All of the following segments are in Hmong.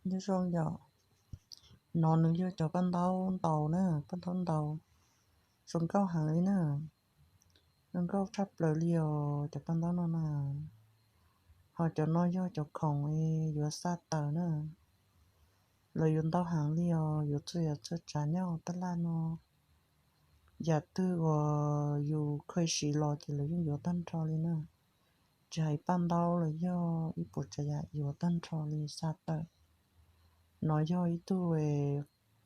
Nyob zoo yom, no nws yog cov paj ntaub ntaus na, paj ntaub ntaus zoo nkauj heev li na, zoo nkauj tshaj plaws li os cov paj ntaub no na. Ho cov no yog cov khoom yuav xa tawm na, lawv yuav ntau heev li os, yuav txhua yam txhua tsav nyob hauv tab laj no. Yam twg uas yus kheev siv los ces lawv yeej yuav tag nrho li na. Tsis hais paj ntaub los yog ib puas tsav yam yuav tag nrho li xa tawm. No yog ib tug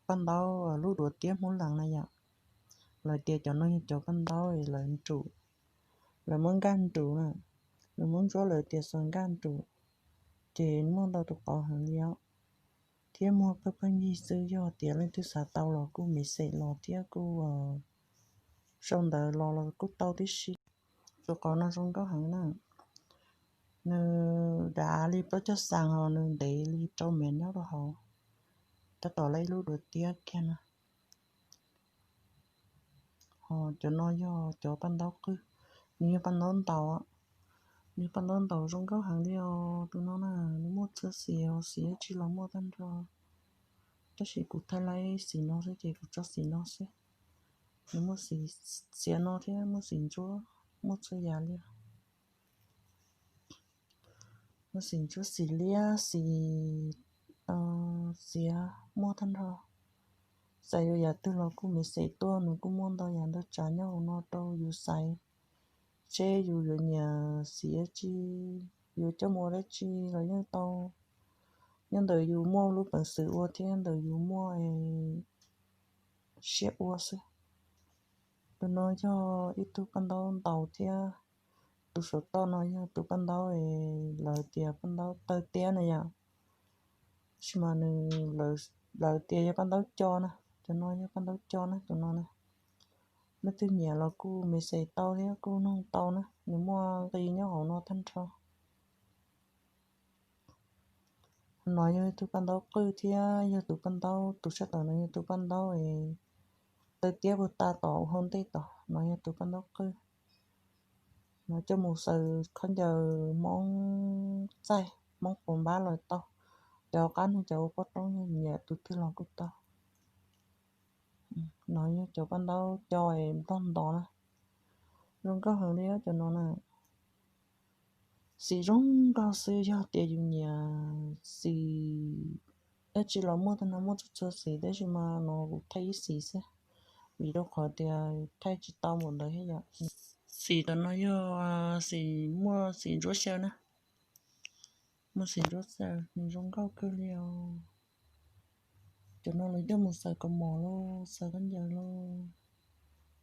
paj ntaub lub duav tiab Hmoob Lees na yom. Lawv tias cov no yog cov paj ntaub lawv nrus, lawv muab nkaj nrus na, lawv muab ntsuab lawv tias xuas nkaj nrus, ces muaj ntau tus qauv heev li os. Thiab muag pheej pheej yig xwb, yog tias leej twg xav tau los kuj message los thiab kuj sau ntawv los los kuj tau tib si. Tus qauv no zoo nkauj heev na, nws dav li plaub caug xees ho nws ntev li rau mev nyob rau hauv, tab tom lawv ib lub duav tiab kiag na. Ho cov no yog cov paj ntaub qwj, nws yog paj ntaub ntaus, nws paj ntaub ntaus zoo nkauj heev li os. Tus no na, nws muaj txhua xim, xim dab tsi los muaj tag nrho, tab sis kuv thaij laib xim no xwb ces kuv tso xim no xwb. Nws muaj xim xiav no thiab muaj xim ntsuab, muaj txhua yam li. Muaj xim ntsuab, xim liab, xim xiav, muaj tag nrho. Xav yuav yam twg los kuj message tuaj, nws kuj muaj ntau yam ntau tsav nyob hauv no rau yus xaiv, seb yus yuav nyiam xim dab tsi, yuav coj mus ua dab tsi los yeej tau, nyob ntawm yus muaj lub peev xwm ua thiab ntawm yus muaj siab ua xwb. Tus no yog ib tug paj ntaub ntaus thiab, tus saum toj no yog tus paj ntaub lawv tias paj ntaub taw tiab na yom, tab sis mas nws, lawv tias yog paj ntaub co na, tus no yog paj ntaub co na, tus no na. Leej twg nyiam los kuj message tau thiab kuj noog tau na, nws muaj nqi nyob hauv no tag nrho. No yog tus paj ntaub qwj thiab yog tus paj ntaub, tus sab tom no yog tus paj ntaub taw tiab puag ta tom hauv ntej tod, no yog tus paj ntaub qwj. No coj mus xaws khaub ncaws Hmoob txaij, Hmoob quav npab los tau, cov qab neeg cov ua poj roob nyiam tus twg los kuj tau. No yog cov paj ntaub co nplog ntov na, zoo nkauj heev li cov no na. Xim zoo nkauj xwb, yog tias yus nyiam xim dab tsi los muaj tag no, muaj txhua txhua xim, tab sis mas no kuv thaij ib xim xwb, vim rau qhov tias thaij tsis tau npaum ntawd thiab yom. Xim tom no yog xim, muaj xim ntsuab xyaw na, muaj xim ntsuab xyaw, nws zoo nkauj kawg li os. Cov no lawv coj mus xaws kaus mom los xaws khaub ncaws los,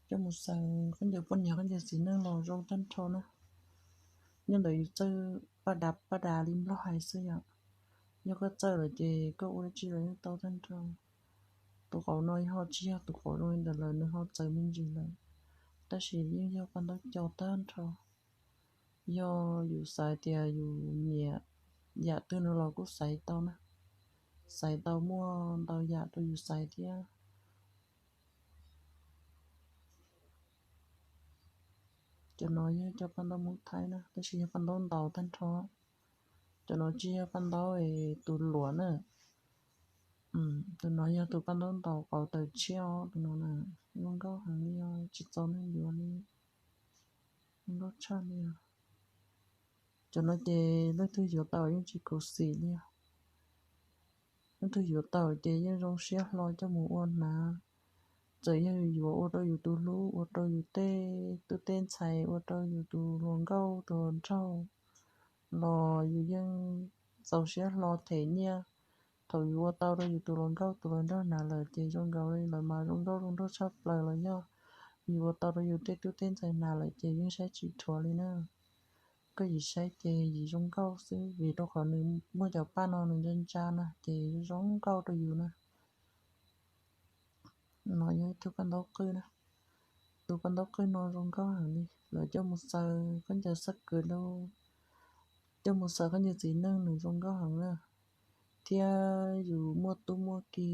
coj mus xaws khaub ncaws poj niam khaub ncaws txiv neej los zoo tag nrho na. Nyob ntawm yus txawj paj dav paj dav li nplog hais xwb yom. Yog koj txawj lawm ces koj ua dab tsi los yeej tau tag nrho. Tus qauv no ho tsis yog tus qauv zoo li ntawd lawm, nws ho txawv me ntsis lawm, tab sis yeej yog paj ntaub co tag nrho. Yog yus xav tias yus nyiam yam twg no los kuj xaiv tau na, xaiv tau muaj ntau yam rau yus xaiv thiab. Cov no yog cov paj ntaub Hmoob Thaib na, tab sis yog paj ntaub ntaus tag nrho. Cov no tsis yog paj ntaub tus luam na. Tus no yog tus paj ntaub ntaus qauv taws tshiab os, tus no na, zoo nkauj heev li os, tsis txaus neeg yuav li, zoo nkauj tshaj li os. Cov no ces leej twg yuav tau yeej tsis khuv xim li os. Leej twg yuav tau ces yeej zoo siab hlo coj mus ua hnav. Txawm yog yus yuav ua rau yus tus hlub, ua rau yus tej tub tej ntxhais, ua rau yus tus hluas nkauj tus hluas nraug los yus yeej txaus siab hlo them nyiaj. Thaum yus ua tau rau yus tus hluas nkauj tus hluas nraug hnav lawm ces zoo nkaus li lawv mas zoo nkauj zoo nraug tshaj plaws los yog yus ua tau rau yus tej tub tej ntxhais hnav lawm ces yeej saib tsis dhuav li na. Koj yim saib ces yim zoo nkauj xwb, vim rau qhov nws muaj cov paj no nws ntsa ntsa na ces zoo nkauj rau yus na. No yog ib tug paj ntaub qwj na. Tus paj ntaub qwj no zoo nkauj heev li, lawv coj mus xaws khaub ncaws xab kwv lauj, coj mus xaws khaub ncaws txiv neej nws zoo nkauj heev na. Thiab yus muaj tub muaj ki,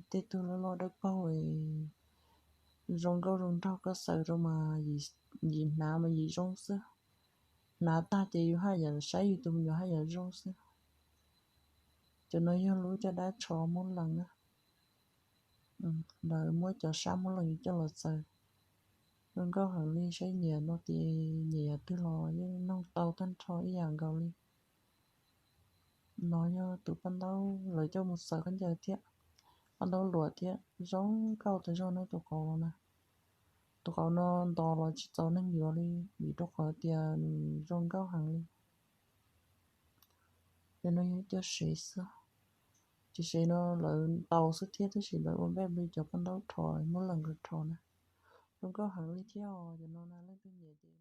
tej tug loj loj dawb paug es zoo nkauj zoo nraug, koj xaws rau mas yim hnav mas yim zoo xwb. Hnav tag ces yus haj yam saib yus tus me nyuam haj yam zoo xwb. Cov no yog lub caj dab tsho muab lees na. Lawv muab cov sab muab lees coj los txaws. Zoo nkauj heev li, saib nyiam no tias nyiam yam twg los yeej noog tau tag nrho ib yam nkaus li. No yog tus paj ntaub lawv coj mus txaws khaub ncaws thiab, paj ntaub luam thiab, zoo nkauj tas zog na tus qauv no na. Tus qauv no ntos los tsis txaus neeg yuav li vim rau qhov tias nws zoo nkauj heev li. Cov no yog ib co sev xwb, cov sev no lawv ntaus xwb thiab tab sis lawv ua npej li cov paj ntaub rho muab lees rho na. Zoo nkauj heev li thiab os. Cov no na leej twg nyiam ces